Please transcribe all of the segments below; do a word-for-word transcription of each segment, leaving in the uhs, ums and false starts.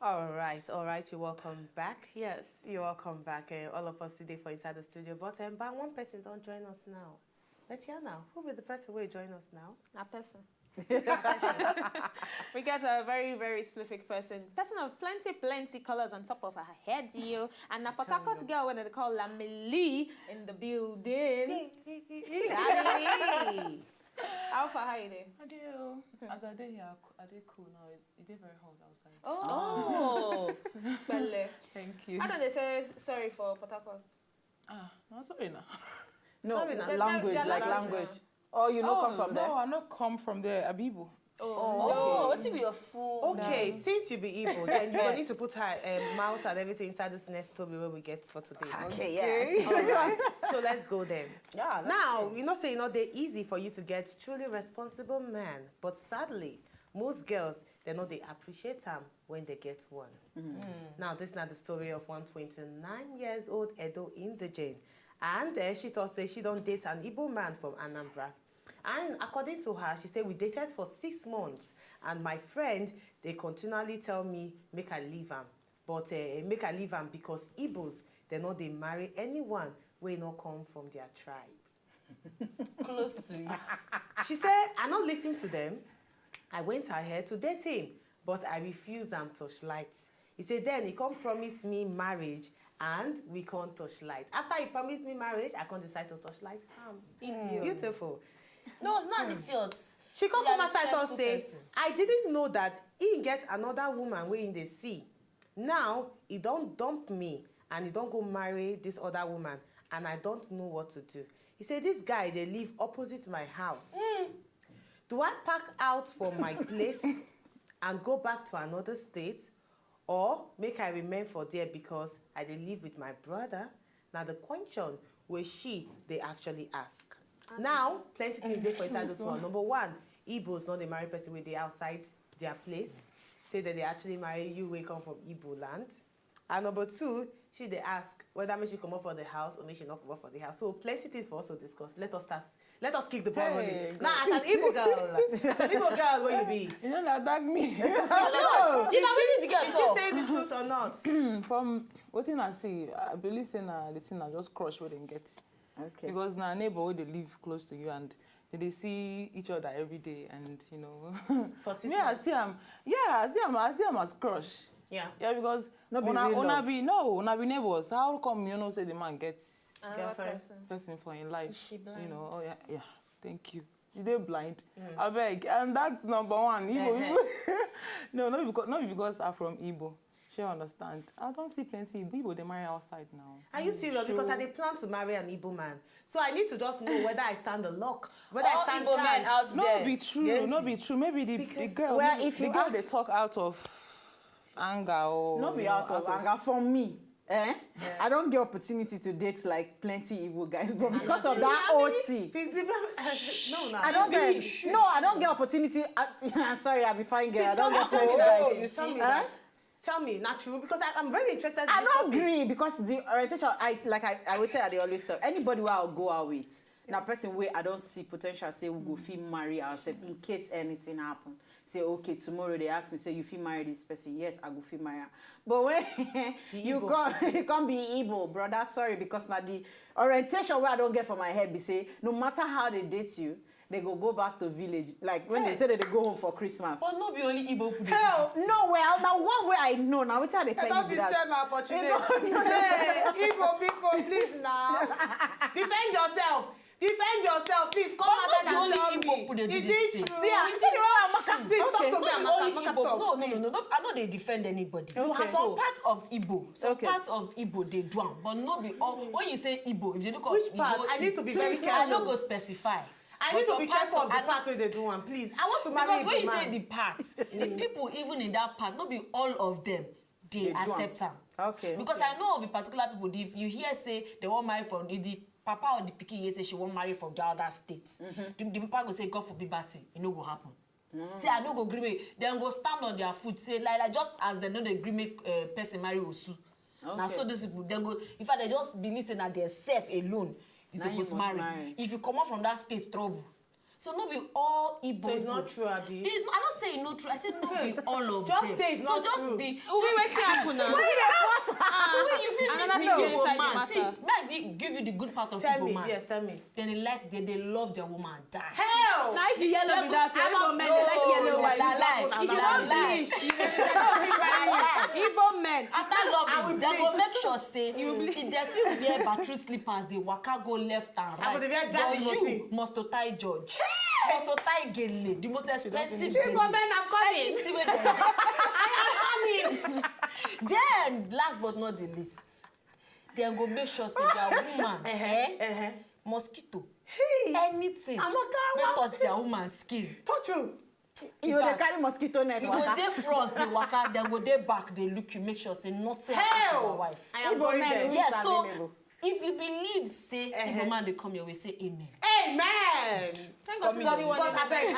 All right, all right, you're welcome back. Yes, you're welcome back. Uh, all of us today for inside the studio. But um, but one person don't join us now. Let's hear now. Who be the person will join us now? Na person. We get a very, very specific person. Person of plenty, plenty colors on top of her head, you. And na Port Harcourt girl, when they call Lamely in the building. Lamely. How far, how you dey? I dey, oh, as I dey here, I dey cool now. It's, it dey very hot outside. Oh, Pẹ̀lẹ́. Thank you. How do they say sorry for Port Harcourt? Ah, no, sorry now. No, Sorry, na language, their like language. Language. Oh, you no oh, come from no, there? I no come from there. I be Igbo. Oh, okay. What be your full? Okay, since you be Igbo, then you go need to put her um, mouth and everything inside this next story where we get for today. Okay, yes. All right, so let's go then. Yeah, that's Now, true. You know say e no dey easy for you to get truly responsible man, but sadly, most girls, they no dey appreciate am when they get one. Now, this na the story of one twenty-nine years old Edo indigene, and uh, she talk say she don date an Igbo man from Anambra. And according to her, she say we dated for six months, and my friend dey continually tell me make I leave am, but uh, make I leave am because Igbos, they no dey marry anyone wey no come from their tribe. Close to it. She say I no listen to them. I went ahead to date him, but I refuse am torchlight. He say then he come promise me marriage, and we come torchlight. After he promised me marriage, I come decide to torchlight am. Beautiful. No, it's not idiot. She come See, come I'm a outside talk successful say person. I didn't know that he get another woman wey he dey see. Now he don dump me and he don go marry this other woman, and I don't know what to do. He say this guy dey live opposite my house. Do I pack out from my place and go back to another state, or make I remain for there because I dey live with my brother? Na the question wey she dey actually ask. Now, plenty things dey for inside this one. Number one, Igbos no dey marry person wey dey outside their place. Say that they actually marry you wey come from Igbo land. And number two, she dey ask whether make she comot for the house or make she not comot for the house. So plenty things for us to discuss. Let us start. Let us kick the ball Hey, rolling. Now, as an Igbo girl, as an Igbo girl, where you be? You know that bag me. You know what the girl Did she talk? Say the truth or not? From wetin I see, I believe say na the thing na just crush wey dem get. Okay. Because na neighbor wey dey live close to you and they dey see each other every day and you know. For six Me, I months. See am. Yeah, I see am. I see am as crush. Yeah. Yeah, because No be una, real una love. Be no, una be neighbors. How come you know say the man get Another Girlfriend. Person. Person for in life? Is she blind? You know. Oh yeah, yeah. Thank you. She dey blind. I beg, and that's number one. Igbo, Igbo. No, not because not because I'm from Igbo. She understand. I don't see plenty Igbo. Igbo they marry outside now. Are you serious? Because I dey plan to marry an Igbo man, so I need to just know whether I stand the luck, whether I All stand Igbo men chance. Out No there. Be true. No be true. Maybe the, the girl. Well, the, if the you girl they ask- Talk out of anger or No be you know, out of anger for me. Eh? I don't get opportunity to date like plenty Igbo guys, but because of that O T, No, no. I don't get no, I don't get opportunity. I, I'm sorry, I be fine girl. I don't get plenty Oh, guys. You see? Eh? Tell me, not true, because I, I'm very interested. In I this don't topic. Agree because the orientation, I like I, I would say I dey always tell anybody where I'll go out with. Now, person where I don't see potential say we go fit marry ourselves in case anything happen. Say okay, tomorrow they ask me say you fit marry this person. Yes, I go fit marry am. But when you come, you come be Igbo, brother. Sorry, because now the orientation where I don't get for my head be say no matter how they date you, they go go back to village. Like when they say that they go home for Christmas. But no be only Igbo people dey Hell. do this. No, well, now one way I know now, which are they I tell don't you that? Destroy my opportunity. No, no. Hey, Igbo people, please now. Defend yourself. Defend yourself, please. Come But outside no be and only tell Igbo me. people dey do Is this it thing. true? See, I'm telling you, Amaka. Please talk Okay. to me, No be Amaka. only Amaka, Igbo. talk, No, no, please. no, no. I know they defend anybody. Okay. Some part of Igbo, some Okay. part of Igbo they do am, but no be all. When you say Igbo, if you look at Which part? Igbo, I need to be very please, I no careful. go specify. I But need to some be part careful of the I- part where they do one, please. I want to marry Because a when you man. Say the part, the people even in that part, no be all of them they They do am. Accept am. Okay. Because I know of a particular people, if you hear say they wan marry from, if the papa or the pikin hear say she wan marry from the other state, the, the papa go say, "God forbid bad thing, e no go happen." Say, "I no go gree make," dem go stand on their foot, say, like, like, just as dem no dey gree make uh, person marry Osu. Na Okay. So these people, dem go, in fact, they just believe say na their self alone you Na you suppose must marry. Marry. If you comot from that state, trouble. So no be all Igbo. So it's not true, abi? It, I don't say it's not true. I say no be all of just them. Say it's so not just true. Be. Oh, wait, wait, see, happen now. Why you force? Ah, you feel another thing inside the matter. See, make I give you the good part of Igbo man. Tell me, yes, tell me. Then they like, they, they love their woman die. Hell! Now if the yellow be that, Igbo men they like yellow wife. If you don't bleach, you never Igbo men. After loving, they go make sure say if they feel wear battery slippers, they waka go left and right. But you must to tie George. Must to tie gele, the most expensive gele. Igbo men, I'm coming. Anything wey dem get. I am coming. Then, last but not the least, dem go make sure say their woman, eh, mosquito, anything wey touch their woman skin. Touch you. You go dey carry mosquito net waka. You go dey front, dey waka, dem go dey back, dey look you, make sure say nothing happen to your wife. Hell! I am going there. Yes, so if you believe say Igbo man dey come your way, say amen. Amen. Thank God say nobody was in abeg.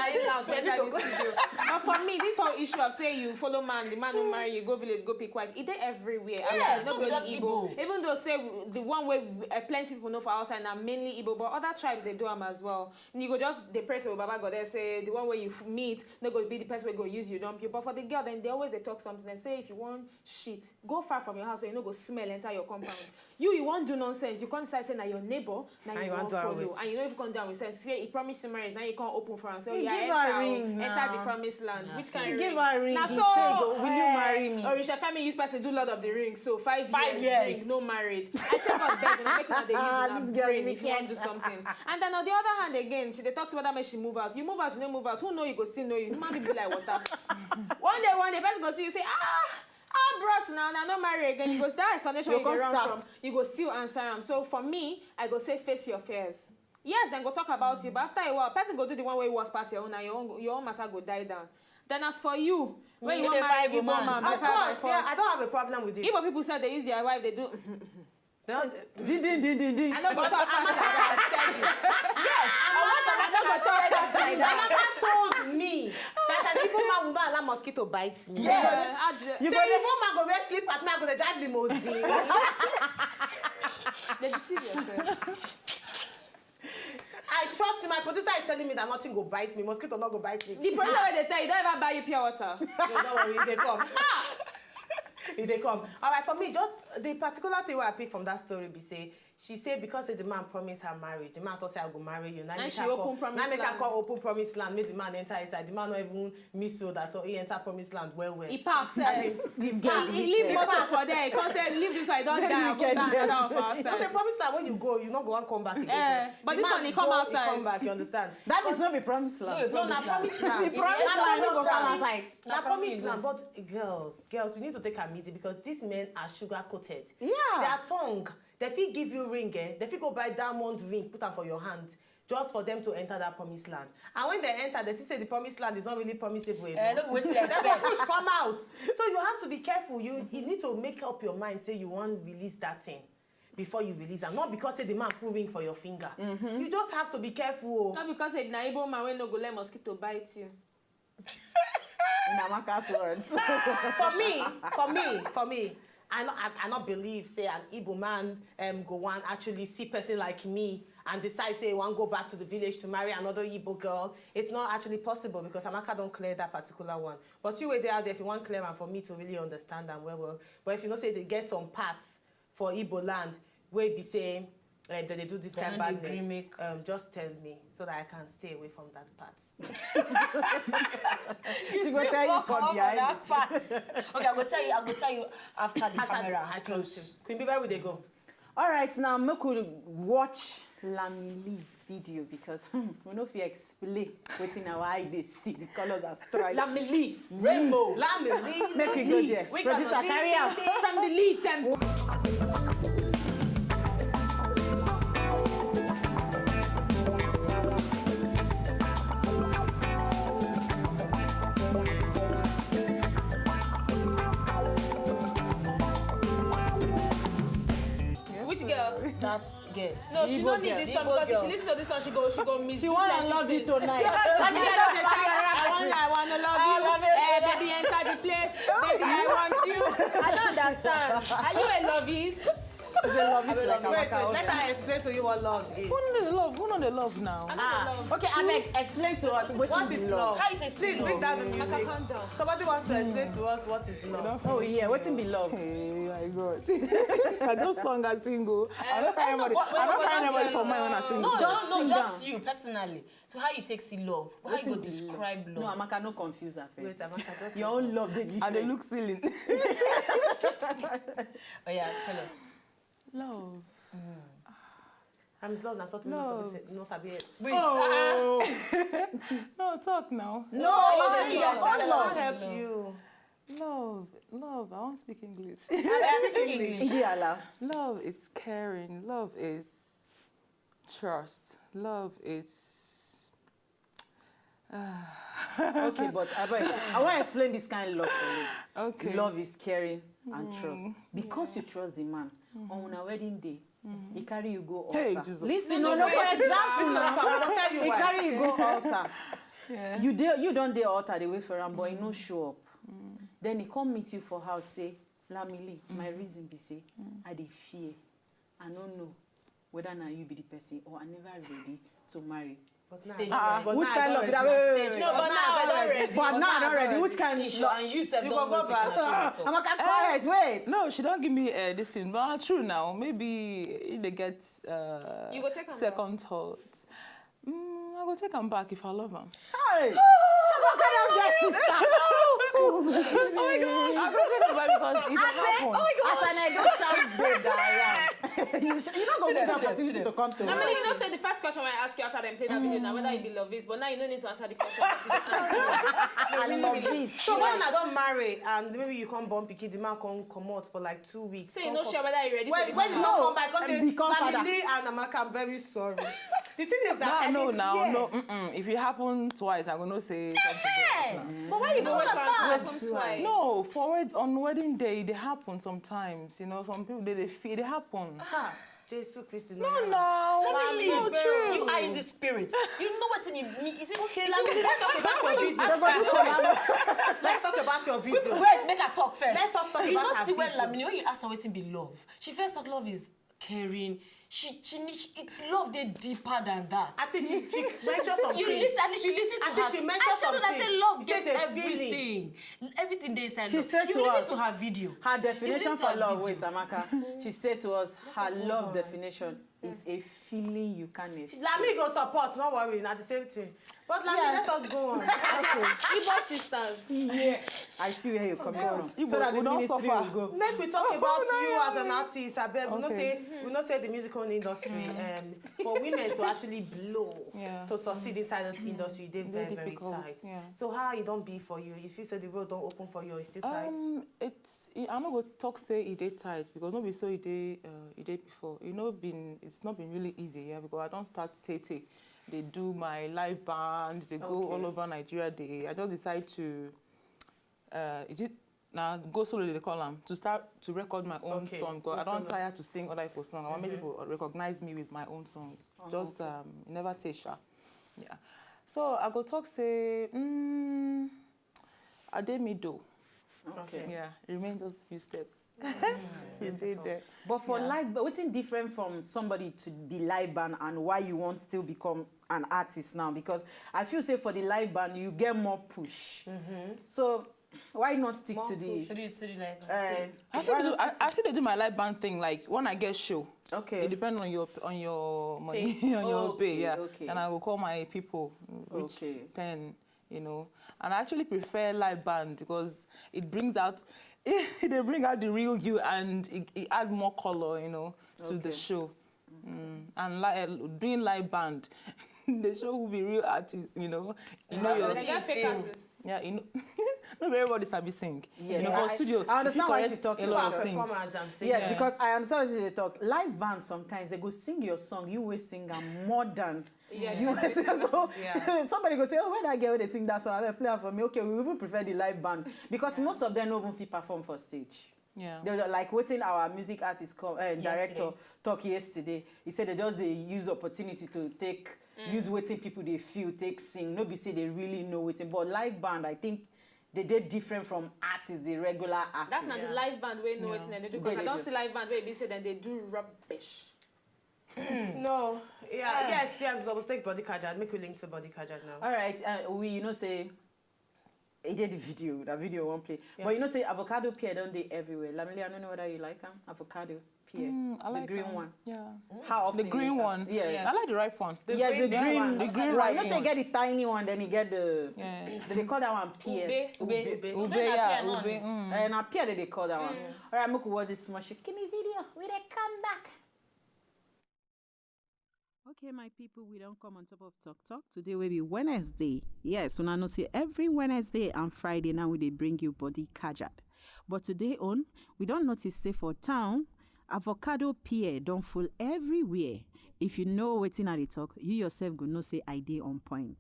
But for me, this whole issue of say you follow man, the man no marry you, go village, go pick wife, e dey everywhere. Yes, no be only Igbo. Even though say the one wey plenty people know for outside na mainly Igbo, but other tribes dey do am as well. You go just dey pray to Baba God and say the one wey you meet no go be the person wey go use you, dump you. But for the girl, then they always dey talk something. They say if you wan shit, go far from your house so you no go smell enter your compound. You, you wan do nonsense, you come decide say na your neighbor na you wan follow, and you no even come down with sense. Say he promise you marriage, now you come open for am. Say oya, enter the promised land. Which kind ring? Give her ring. Na so, will you marry me? Orisha Femi use person do Lord of the Rings, so five years ring, no marriage. I tell God beg una make una dey use una brain if you wan do something. And then on the other hand again, she dey talk to whether make she move out. You move out, you no move out. Who know you go still know you. Human being be like water. One day, one day, person go see you say, ah, ah, bros, now, now no marry again. You go that explanation you go run from. You go still answer am. So for me, I go say face your fears. Yes, then go talk about you, but after a while, person go do the one way worse pass your own, and your own your own matter go die down. Then as for you, when you wan marry Igbo man, of course, yeah, I don't have a problem with it. Igbo people say they use their wife, they do. Din, din, din, din, din. I no go talk pass like that. Yes, I no go talk pass like that. Mama told me that an Igbo man will not allow mosquito bite me. Yes. You say Igbo man go wear slippers, me I go dey drive limousine. They deceive yourself. I trust you. My producer is telling me that nothing go bite me. Mosquito not go bite me. The producer wey dey tell you, don't ever buy you pure water. No, don't worry, they come. If they come. All right, for me, just the particular thing where I pick from that story be say, she say because say the man promised her marriage, the man thought say I go marry you. Now she open promise land. Now make her call open promise land, make the man enter inside. The man not even miss road at all. He enter promise land well well. He parks. This girl. He leave motor for there. He come say leave this one. I don't die. I go back another one for outside. Not a promise land when you go, you not go and come back again. Eh, but this one he come outside. He come back. You understand? That is not be promise land. No, na promise land. The promise land no go come outside. Na promise land, but girls, girls, we need to take am easy because these men are sugar coated. Yeah. Their tongue, they fit give you ring, eh? They fit go buy diamond ring, put am for your hand, just for them to enter that promised land. And when they enter, they see say the promised land is not really promisable anymore. Eh, no be wetin they expect. They push come out. So you have to be careful. You you need to make up your mind say you wan release that thing before you release am. Not because say the man put ring for your finger. You just have to be careful. Not because say na Igbo man wey no go let mosquito bite you. In Amaka's words. For me, for me, for me, I no, I, I no believe say an Igbo man um go wan actually see person like me and decide say he wan go back to the village to marry another Igbo girl. It's not actually possible because Amaka don't clear that particular one. But you were there, if you want clear am for me to really understand am well well. But if you know say they get some parts for Igbo land wey be say um, dem dey do this kind badness, um, just tell me so that I can stay away from that part. She go tell you come behind. Okay, I go tell you. I go tell you after the camera. I trust you. Queen Bee, where we dey go? All right, now make we watch Lamili video because hmm, we no fit explain wetin our eye dey see. The colors are striped. Lamili, rainbow. Lamili. Make we go there. Producer, carry us. From the lead tempo. Which girl? That girl. No, she don't need this song because if she listen to this song, she go, she go miss. She wanna love you tonight. She go, she go dey shout, I want, I wanna love you. Eh, baby, enter the place. Baby, I want you. I don't understand. Are you a lovist? Say love is like Wait, wait, Amaka. let her explain to you what love is. Who no dey love? Who no dey love now? Ah, Okay, abeg, explain to us wetin What be is love. love? How you take see Please bring love? down the Maka, music. Calm down. Somebody wants to explain to us what is love. Oh yeah, wetin be love? Hey, my God. I just song and sing o. I don't Eh, find no, anybody. but- I don't but- find anybody for mine when I sing. No, Just no, no, sing just down. You personally. So how you take see love? How you go describe No, love? Amaka, no confuse her first. Wait, Amaka, just Your own love dey I dey different. Look ceiling. Oh yeah, tell us. Love. I'm in love, na something No. you no sabi. Wait, Oh. No, talk now. No, you your dey own say love. Help you. Love, love. I won't speak English. uh, speak English. Igiyala. Love is caring. Love is trust. Love is. Okay, but abeg, I wan explain this kind love for you. Okay. Love is caring and trust. Because you trust the man, on una wedding day, he carry you go altar. Hey, Jesus. Listen, No, no, no, no, for wait. example, I'll tell he you why. Carry you go altar. Yeah. You dey, you don dey altar dey wait for am, but he no show up. Then he come meet you for house, say, "Lamili, my reason be say I dey fear. I no know whether na you be the person or I never ready to marry." But now, Stage but right. now Which I kind don't love be ready. that? Wait, wait, Stage wait. No, but now I don ready. But now I don ready. Which kind Issue and you sef You don go know go say back. na true talk. Amaka, quiet, wait. No, she don't give me uh, this thing. But true now, maybe if they get uh, You go take am second thought. Mm, I go take am back if I love am. Hey! Amaka don get sister. Oh my gosh! I go take am back because it happen. As an Edo child, babe, that I am. You sh- you no go See get them, the see them, opportunity see to come to I my mean, you house. Know say the first question I ask you after them play that video now whether you be love is, but now you no need to answer the question. I love this. So when I don marry and maybe you come born pikin, the man come comot for like two weeks. So you Come no come- sure whether you ready When, to when you be no married. come back, come And say, become father. "Family and Amaka, I'm very sorry." The thing is that No, I no, did now, fear. No. Mm-mm. If it happen twice, I go no say something. But why you go wait for am to happen twice? No, for wed on wedding day, they happen sometimes. You know, some people they, they feel they happen. Ah, Jesus Christ. No, now. Let me No, leave. true. You are in the spirit. You know what you mean? Is it? Okay, Is let it me- let's talk about your video. Ask her. Let's talk about your Quick, video. Wait, make her talk first. Let's talk, talk You about know, her see when video. Lamini, when you ask her what be love, she first talk love is caring. She, she, she it, love dey deeper than that. I think she, she mentioned something. You listen, at least you listen to I think her. she I mentioned tell you that something. Say love She gets said a feeling. Everything. Everything dey inside She love. said You to listen us, to her video. her definition Listen to for her love. video. Wait, Amaka. She said to us, her love definition is a feeling you can't explain. Lami go support, no worry, na the same thing. But Lami, Yes. Let us go on. Igbo sisters. Yeah, I see where you're coming from. Igbo, So that we the don't ministry suffer. Will go. Make we talk about you as an artist, abeg. We know Okay. Say we know say the musical industry, um, for women to actually blow, Yeah. To succeed inside this industry, they Very very very difficult, tight. Yeah. So how you don't be for you? You feel say the road don't open for you, it's still tight. Um, it's I- I'm not gonna talk say it dey tight because not be so it dey uh, it dey before. It not been it's not been really easy, yeah. Because I don't start tete. They do my live band. They go Okay. All over Nigeria. They I just decide to uh, is it now go solo they call them to start to record my own Okay, song. go Because I don't solo. Tire to sing other people's song. I want make people recognize me with my own songs. Oh, Just okay. um, never take sha. Yeah. So I go talk say, mm, I dey middle. Okay. Yeah, remain just few steps. So dey there. But for Yeah. live, but what's different from somebody to be live band and why you want still become an artist now? Because I feel say for the live band you get more push. So why not stick to the? To the to the live. Uh, I why still, do, not I, stick to- I still dey do my live band thing. Like when I get show, Okay. It depends on your on your money, Pay. On your Okay, pay, yeah. Okay. And I will call my people, which Okay. Ten, you know. And I actually prefer live band because it brings out, it, they bring out the real you and it, it add more color, you know, to the Okay. Show. Mm. And like doing live band, the show will be real artists, you know. You know Like your that fake artist. Yeah, you know, not everybody sabi sing. Yes, You know, I, for studio, I understand you why correct she talks a lot about of things. Performers and Yes, singers. Because I understand what you talk. Live band sometimes they go sing your song, you will sing am more than Yeah, you. yeah. So Yeah. somebody go say, "Oh, where that girl they sing that song? I will play am for me." Okay, we even prefer the live band because most of them no even fit perform for stage. Yeah. They were like waiting our music artist come, uh, director Yesterday. Talk yesterday. He said they just they use opportunity to take use waiting people they feel take sing. No be say they really know waiting, but live band I think they dey different from artists, the regular artists. That's not the live band wey know wetin dem dey do, because I don see live band wey be say dem dey do rubbish. No, yeah, yes, yes, I was take Body Kajad, make we link to Body Kajad now. All right, uh, we, you know say, e dey the video, that video won't play. Yeah. But you know say avocado pear don dey everywhere. Lamili, I don't know whether you like am. Avocado pear, mm, I like the green one. Yeah. How often? The green one. Yes. I like the ripe one. The yes, green, the green one. The green ripe. You know say you get the tiny one, then you get the, yeah, they call that one pear. Ube. Ube. Ube, yeah, ube. Mm. And a pear that they call that one. Mm. All right, make we watch this small shikini video. We dey come back. Okay, my people, we don come on top of Talk Talk. Today will be Wednesday. Yes, una know say every Wednesday and Friday now we dey bring you Body Kajad. But today on, we don notice say for town, avocado pear don full everywhere. If you know wetin I dey talk, you yourself go know say I dey on point.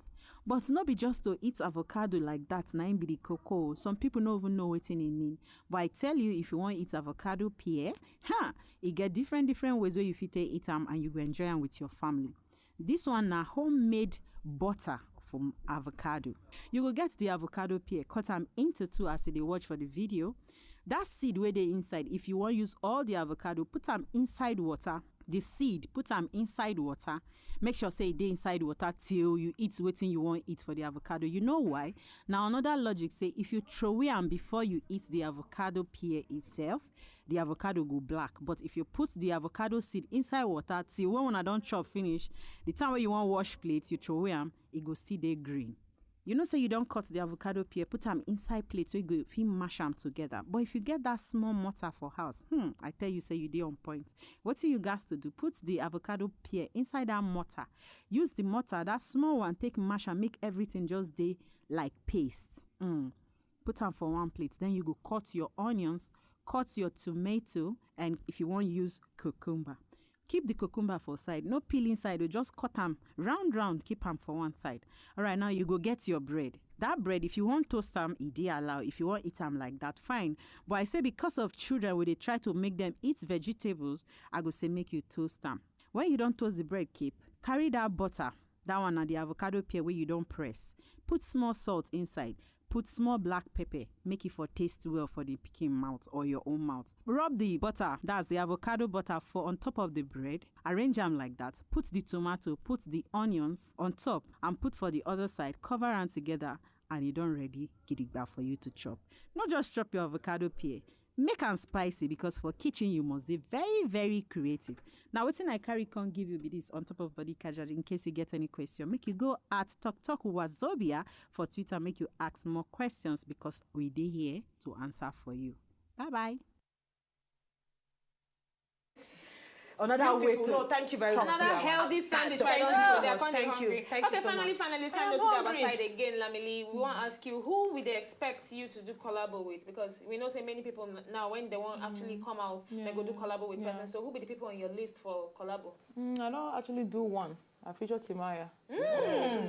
But no be just to eat avocado like that, na im be the koko. Some people no even know wetin e mean. But I tell you, if you wan eat avocado pear, ha, e get different different ways wey you fit take eat am and you go enjoy am with your family. This one na homemade butter from avocado. You go get the avocado pear, cut am into two as you dey watch for the video. That seed wey dey inside, if you wan use all the avocado, put am inside water. The seed, put am inside water. Make sure say e dey inside water till you eat wetin you wan eat for the avocado. You know why? Na another logic say if you throway am before you eat the avocado pear itself, the avocado go black. But if you put the avocado seed inside water till when una don chop finish, the time wey you wan wash plate, you throway am, e go still dey green. You know say you don cut the avocado pear, put am inside plate wey go fit mash am together. But if you get that small mortar for house, hmm, I tell you say you dey on point. Wetin you gats to do, put the avocado pear inside that mortar. Use the mortar, that small one, take mash am, make everything just dey like paste. Mm. Put am for one plate. Then you go cut your onions, cut your tomato, and if you wan use cucumber. Keep the cucumber for side. No peel inside o, just cut am round round, keep am for one side. All right, now you go get your bread. That bread, if you wan toast am, e dey allow. If you wan eat am like that, fine. But I say because of children, we dey try to make them eat vegetables, I go say make you toast am. When you don toast the bread, keep, carry that butter, that one na the avocado pear wey you don press. Put small salt inside. Put small black pepper, make e for taste well for the pikin mouth or your own mouth. Rub the butter, that's the avocado butter, for on top of the bread. Arrange am like that. Put the tomato, put the onions on top, and put for the other side. Cover am together, and e don ready gidigba for you to chop. No just chop your avocado pear. Make am spicy, because for kitchen you must be very, very creative. Now, wetin I carry come give you be this on top of Body Kajad. In case you get any question, make you go at Talk Talk Wazobia for Twitter. Make you ask more questions, because we dey here to answer for you. Bye bye. Another way to, no, thank you very much. Another healthy sandwich. Thank you so much. Thank you. Thank you so much. Okay, finally, finally, time to the other side again, Lamili. We want to ask you, who we dey expect you to do collabo with? Because we know say many people now, when they want actually come out, they go do collabo with person. So who be the people on your list for collabo? Mm, I don't actually do one. I feature Timaya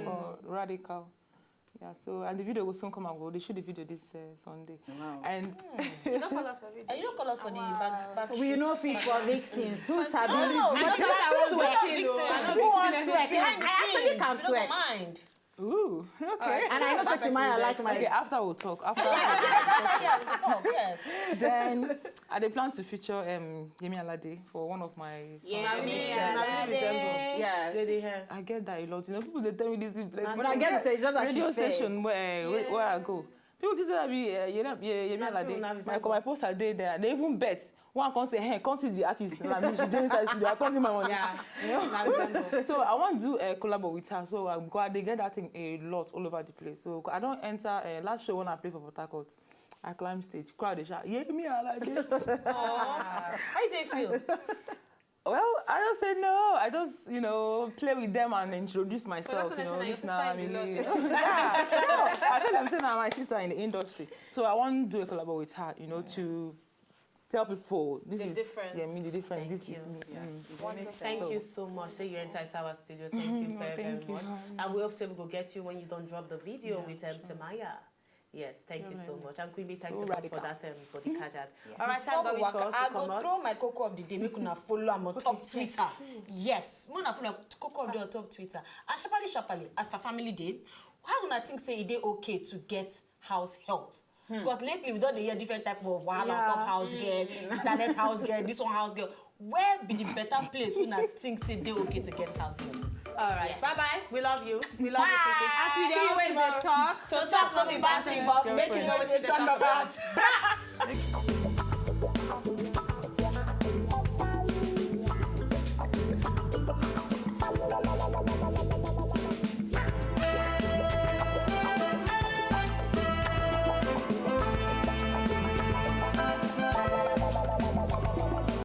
for Radical. Yeah, so, and the video will soon come out. We'll shoot the video this uh, Sunday. Wow. And you don't call us for video. And you don't call us for the back, back. We know fit for vixens. Who sabi? No, no, I don't know. Who want to work? I actually can't work. Mind. Ooh, okay. And I know that Timaya like my. Okay, after we'll talk. After we'll talk. Yes. Then I dey plan to feature um, Yemi Alade for one of my songs. Yemi Alade. Yes. I get that a lot. You know, people they tell me this in place. But I get to say, it's just that radio station where, where, where I go. People just say, "Abi, uh, Yemi, Yemi Alade." My, my poster dey there. They even bet. One come say, "Hey, come see the artist." Like, me, she dey inside studio. I come give my money. Yeah. You know? So I want to do a collabo with her. So I go, I dey get that thing a lot all over the place. So I don't enter uh, last show when I play for Port Harcourt. I climb stage. Crowd dey shout, "Yemi Alade." How you dey feel? Well, I just say no. I just, you know, play with them and introduce myself. You know, this now I'm really. Yeah. No, I tell them say now I'm my sister in the industry. So I want to do a collabo with her, you know, to tell people this is me, the difference. This is me. Thank you so much. Say you enter our studio. Thank you very, very much. And we hope say we go get you when you don't drop the video with um, Timaya. Yes, thank you so much. And Queen B, thanks a lot for that um, Body Kajad. All right, thank God for us to come out. Before we waka, I go throw my cocoa of the day, make una follow am on top Twitter. Yes, make una follow cocoa of the day on top Twitter. And sharply, sharply, as per family day, How una think say e dey okay to get house help? Because lately we don dey hear different type of wahala on Yeah. Top house girl, internet house girl, this one house girl. Where be the better place una think say dey okay to get house help? All right. Yes. Bye bye. We love you. We love you, princess. As we dey always dey talk. To talk no be bad thing, but make you know what you talk about. About.